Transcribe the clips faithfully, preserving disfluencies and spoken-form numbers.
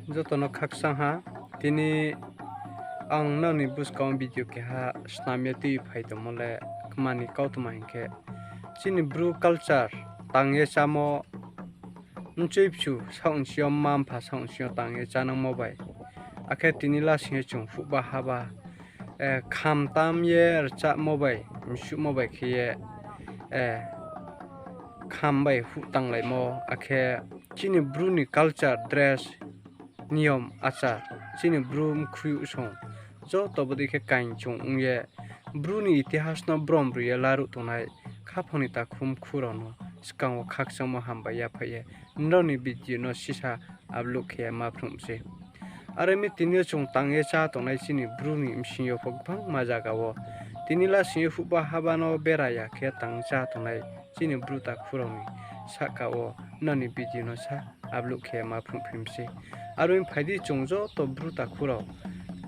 Joto no khakchang ha, tini ang nrao ni buskang video keha snam ye tui phai tongmo le kma ni kautma hing khe, chini Bru culture tang ye chámo, mchoi bchu saoh nching yo, mma mpha saoh nching yo tang ye chánangmo bai, akhe tini lasing ye chung huhba haba, kham tam ye rchahmo bai, msuhmo bai khe ye, kham bai huh tanglaimo, akhe chini Bru ni culture, dress, niyom, achar, chini Bru mkhui song, joto bodei khe kaing chung ong ye, Bru ni itihas no brom rui ye laruh tongnai khaphang ni takhu mkhu rao no skang wo khakchangmo hambai yaphaih ye nrao ni video no sisa upload khe ye ma phrung se. Are mi tini yo chung tang ye chá tongnai chini Bru ni bsing yo pho gbangma zaga wo tini lasing ye huhba haba no bera ya khe tang chá tongnai chini Bru takhu rao ni sahka wo nrao ni video no sa upload khe ma phrung phi mi se. Are mi phai di chung joto Bru takhu rao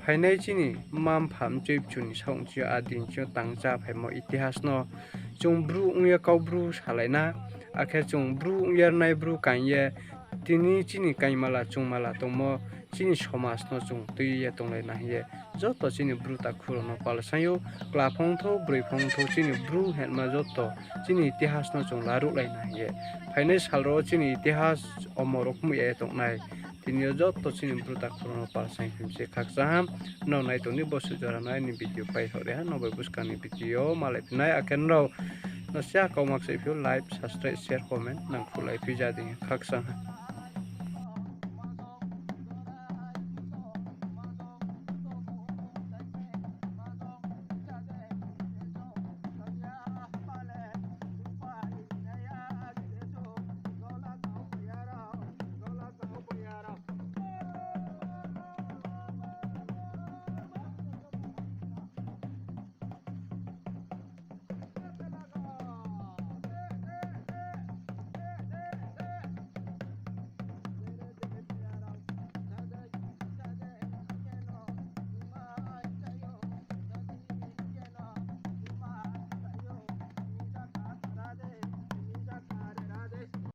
phainai chini mma mpha mchoi bchu ni saoh nching yo, adi nching yo tang chá phaimo itihas no chung Bru ong ye kau Bru salai na, akhe chung Bru ong ye rnai Bru kaing ye, tini chini kaingmala chungmala tongmo, chini somas no chung tui ye tonglai na hing ye, joto chini Bru takhu rao no pal saing ou, kla phongthou, broi phongthou, chini Bru hema joto chini itihas no chung laruhlai na hing ye. Phainai sal rao chini itihas omor rao kmuh ya ye tongnai. Tini yo joto chini Bru takhu rao no pal saing phi mi se khakchang ha. Nrao nai tong di, bosuh jora no aini video pai hoh ri ha, nrao bai buskang ni video yo malai phi nai, akhe nrao no se a kau ma kchaih phi ou, like, subscribe, share, comment nang khulai phi ja di, khakchang ha.